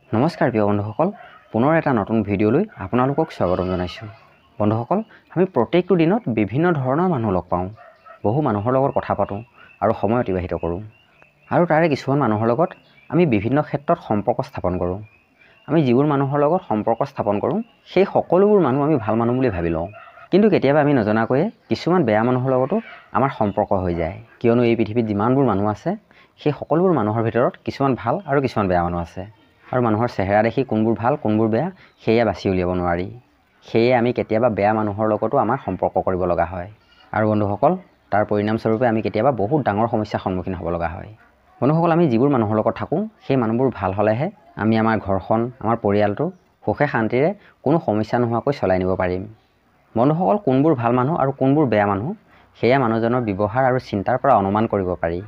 নমস্কাৰ প্ৰিয় বন্ধুসকল, পুনৰ এটা নতুন ভিডিঅ'লৈ আপোনালোকক স্বাগতম জনাইছোঁ। বন্ধুসকল, আমি প্ৰত্যেকটো দিনত বিভিন্ন ধৰণৰ মানুহ লগ পাওঁ, বহু মানুহৰ লগত কথা পাতোঁ আৰু সময় অতিবাহিত কৰোঁ। আৰু তাৰে কিছুমান মানুহৰ লগত আমি বিভিন্ন ক্ষেত্ৰত সম্পৰ্ক স্থাপন কৰোঁ। আমি যিবোৰ মানুহৰ লগত সম্পৰ্ক স্থাপন কৰোঁ সেই সকলোবোৰ মানুহ আমি ভাল মানুহ বুলি ভাবি লওঁ, কিন্তু কেতিয়াবা আমি নজনাকৈয়ে কিছুমান বেয়া মানুহৰ লগতো আমাৰ সম্পৰ্ক হৈ যায়। কিয়নো এই পৃথিৱীত যিমানবোৰ মানুহ আছে সেই সকলোবোৰ মানুহৰ ভিতৰত কিছুমান ভাল আৰু কিছুমান বেয়া মানুহ আছে। আৰু মানুহৰ চেহেৰা দেখি কোনবোৰ ভাল কোনবোৰ বেয়া সেয়া বাছি উলিয়াব নোৱাৰি। সেয়ে আমি কেতিয়াবা বেয়া মানুহৰ লগতো আমাৰ সম্পৰ্ক কৰিব লগা হয়। আৰু বন্ধুসকল, তাৰ পৰিণামস্বৰূপে আমি কেতিয়াবা বহুত ডাঙৰ সমস্যাৰ সন্মুখীন হ'ব লগা হয়। বন্ধুসকল, আমি যিবোৰ মানুহৰ লগত থাকোঁ সেই মানুহবোৰ ভাল হ'লেহে আমি আমাৰ ঘৰখন, আমাৰ পৰিয়ালটো সুখে শান্তিৰে কোনো সমস্যা নোহোৱাকৈ চলাই নিব পাৰিম। বন্ধুসকল, কোনবোৰ ভাল মানুহ আৰু কোনবোৰ বেয়া মানুহ সেয়া মানুহজনৰ ব্যৱহাৰ আৰু চিন্তাৰ পৰা অনুমান কৰিব পাৰি।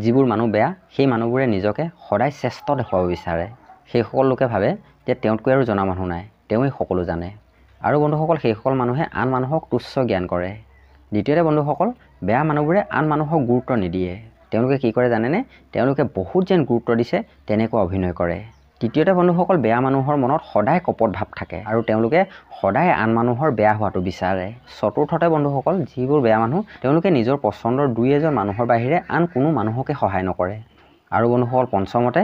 যিবোৰ মানুহ বেয়া সেই মানুহবোৰে নিজকে সদায় শ্ৰেষ্ঠ দেখুৱাব বিচাৰে। সেইসকল লোকে ভাবে যে তেওঁতকৈ আৰু জনা মানুহ নাই, তেওঁৱেই সকলো জানে। আৰু বন্ধুসকল, সেইসকল মানুহে আন মানুহক তুচ্ছ জ্ঞান কৰে। দ্বিতীয়তে বন্ধুসকল, বেয়া মানুহবোৰে আন মানুহক গুৰুত্ব নিদিয়ে। তেওঁলোকে কি কৰে জানেনে? তেওঁলোকে বহুত যেন গুৰুত্ব দিছে তেনেকুৱা অভিনয় কৰে। তৃতীয়তে বন্ধুসকল, বেয়া মানুহৰ মনত সদায় কপট ভাৱ থাকে আৰু তেওঁলোকে সদায় আন মানুহৰ বেয়া হোৱাটো বিচাৰে। চতুৰ্থতে বন্ধুসকল, যিবোৰ বেয়া মানুহ তেওঁলোকে নিজৰ পচন্দৰ দুই এজন মানুহৰ বাহিৰে আন কোনো মানুহকে সহায় নকৰে। আৰু বন্ধুসকল, পঞ্চমতে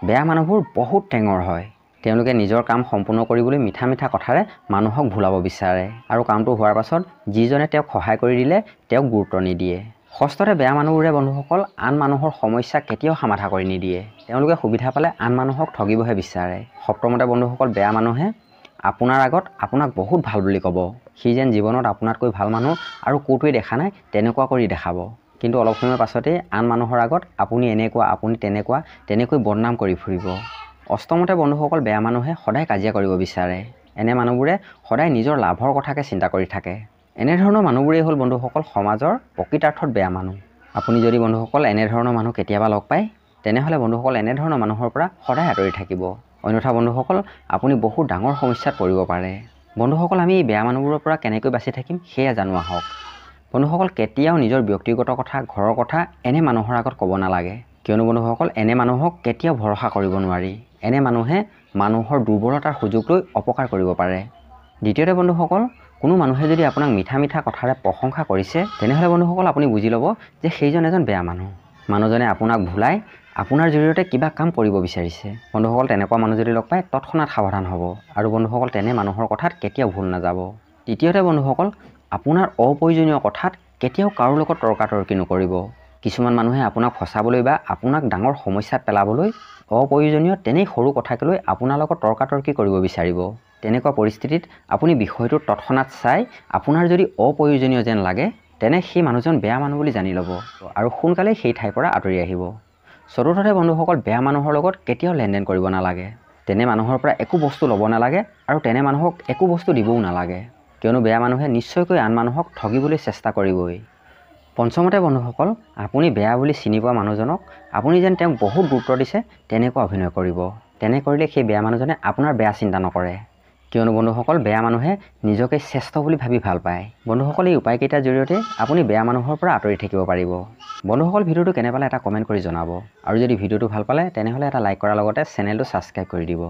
বেয়া মানুহবোৰ বহুত টেঙৰ হয়। তেওঁলোকে নিজৰ কাম সম্পূৰ্ণ কৰিবলৈ মিঠা মিঠা কথাৰে মানুহক ভুলাব বিচাৰে আৰু কামটো হোৱাৰ পাছত যিজনে তেওঁক সহায় কৰি দিলে তেওঁক গুৰুত্ব নিদিয়ে। ষষ্ঠতে বেয়া মানুহবোৰে বন্ধুসকল আন মানুহৰ সমস্যা কেতিয়াও সমাধা কৰি নিদিয়ে। তেওঁলোকে সুবিধা পালে আন মানুহক ঠগিবহে বিচাৰে। সপ্তমতে বন্ধুসকল, বেয়া মানুহে আপোনাৰ আগত আপোনাক বহুত ভাল বুলি ক'ব। সি যেন জীৱনত আপোনাতকৈ ভাল মানুহ আৰু ক'তোৱেই দেখা নাই তেনেকুৱা কৰি দেখাব। কিন্তু অলপ সময়ৰ পাছতেই আন মানুহৰ আগত আপুনি এনেকুৱা, আপুনি তেনেকুৱা, তেনেকৈ বদনাম কৰি ফুৰিব। অষ্টমতে বন্ধুসকল, বেয়া মানুহে সদায় কাজিয়া কৰিব বিচাৰে। এনে মানুহবোৰে সদায় নিজৰ লাভৰ কথাকে চিন্তা কৰি থাকে। এনেধৰণৰ মানুহবোৰেই হ'ল বন্ধুসকল সমাজৰ প্ৰকৃতাৰ্থত বেয়া মানুহ। আপুনি যদি বন্ধুসকল এনেধৰণৰ মানুহ কেতিয়াবা লগ পায় তেনেহ'লে বন্ধুসকল এনেধৰণৰ মানুহৰ পৰা সদায় আঁতৰি থাকিব। অন্যথা বন্ধুসকল আপুনি বহুত ডাঙৰ সমস্যাত পৰিব পাৰে। বন্ধুসকল, আমি এই বেয়া মানুহবোৰৰ পৰা কেনেকৈ বাচি থাকিম সেয়া জানো আহক। বন্ধুসকল, কেতিয়াও নিজৰ ব্যক্তিগত কথা, ঘৰৰ কথা এনে মানুহৰ আগত ক'ব নালাগে। কিয়নো বন্ধুসকল, এনে মানুহক কেতিয়াও ভৰসা কৰিব নোৱাৰি। এনে মানুহে মানুহৰ দুৰ্বলতাৰ সুযোগ লৈ অপকাৰ কৰিব পাৰে। দ্বিতীয়তে বন্ধুসকল, কোনো মানুহে যদি আপোনাক মিঠা মিঠা কথাৰে প্ৰশংসা কৰিছে তেনেহ'লে বন্ধুসকল আপুনি বুজি ল'ব যে সেইজন এজন বেয়া মানুহ। মানুহজনে আপোনাক ভুলাই আপোনাৰ জৰিয়তে কিবা কাম কৰিব বিচাৰিছে। বন্ধুসকল, তেনেকুৱা মানুহ যদি লগ পায় তৎক্ষণাত সাৱধান হ'ব আৰু বন্ধুসকল তেনে মানুহৰ কথাত কেতিয়াও ভুল নাযাব। তৃতীয়তে বন্ধুসকল, আপোনাৰ অপ্ৰয়োজনীয় কথাত কেতিয়াও কাৰো লগত তৰ্কাতৰ্কি নকৰিব। কিছুমান মানুহে আপোনাক ফচাবলৈ বা আপোনাক ডাঙৰ সমস্যাত পেলাবলৈ অপ্ৰয়োজনীয় তেনেই সৰু কথাকে লৈ আপোনাৰ লগত তৰ্কাতৰ্কি কৰিব বিচাৰিব। তেনেকুৱা পৰিস্থিতিত আপুনি বিষয়টো তৎক্ষণাত চাই আপোনাৰ যদি অপ্ৰয়োজনীয় যেন লাগে তেনে সেই মানুহজন বেয়া মানুহ বুলি জানি ল'ব আৰু সোনকালেই সেই ঠাইৰ পৰা আঁতৰি আহিব। চতুৰ্থতে বন্ধুসকল, বেয়া মানুহৰ লগত কেতিয়াও লেনদেন কৰিব নালাগে। তেনে মানুহৰ পৰা একো বস্তু ল'ব নালাগে আৰু তেনে মানুহক একো বস্তু দিবও নালাগে। কিয়নো বেয়া মানুহে নিশ্চয়কৈ আন মানুহক ঠগিবলৈ চেষ্টা কৰিবই। পঞ্চমতে বন্ধুসকল, আপুনি বেয়া বুলি চিনি পোৱা মানুহজনক আপুনি যেন তেওঁক বহুত গুৰুত্ব দিছে তেনেকুৱা অভিনয় কৰিব। তেনে কৰিলে সেই বেয়া মানুহজনে আপোনাৰ বেয়া চিন্তা নকৰে। কিয়নো বন্ধুসকল, বেয়া মানুহে নিজকে শ্ৰেষ্ঠ বুলি ভাবি ভাল পায়। বন্ধুসকল, এই উপায়কেইটাৰ জৰিয়তে আপুনি বেয়া মানুহৰ পৰা আঁতৰি থাকিব পাৰিব। বন্ধুসকল, ভিডিঅ'টো কেনে পালে এটা কমেণ্ট কৰি জনাব আৰু যদি ভিডিঅ'টো ভাল পালে তেনেহ'লে এটা লাইক কৰাৰ লগতে চেনেলটো ছাবস্ক্ৰাইব কৰি দিব।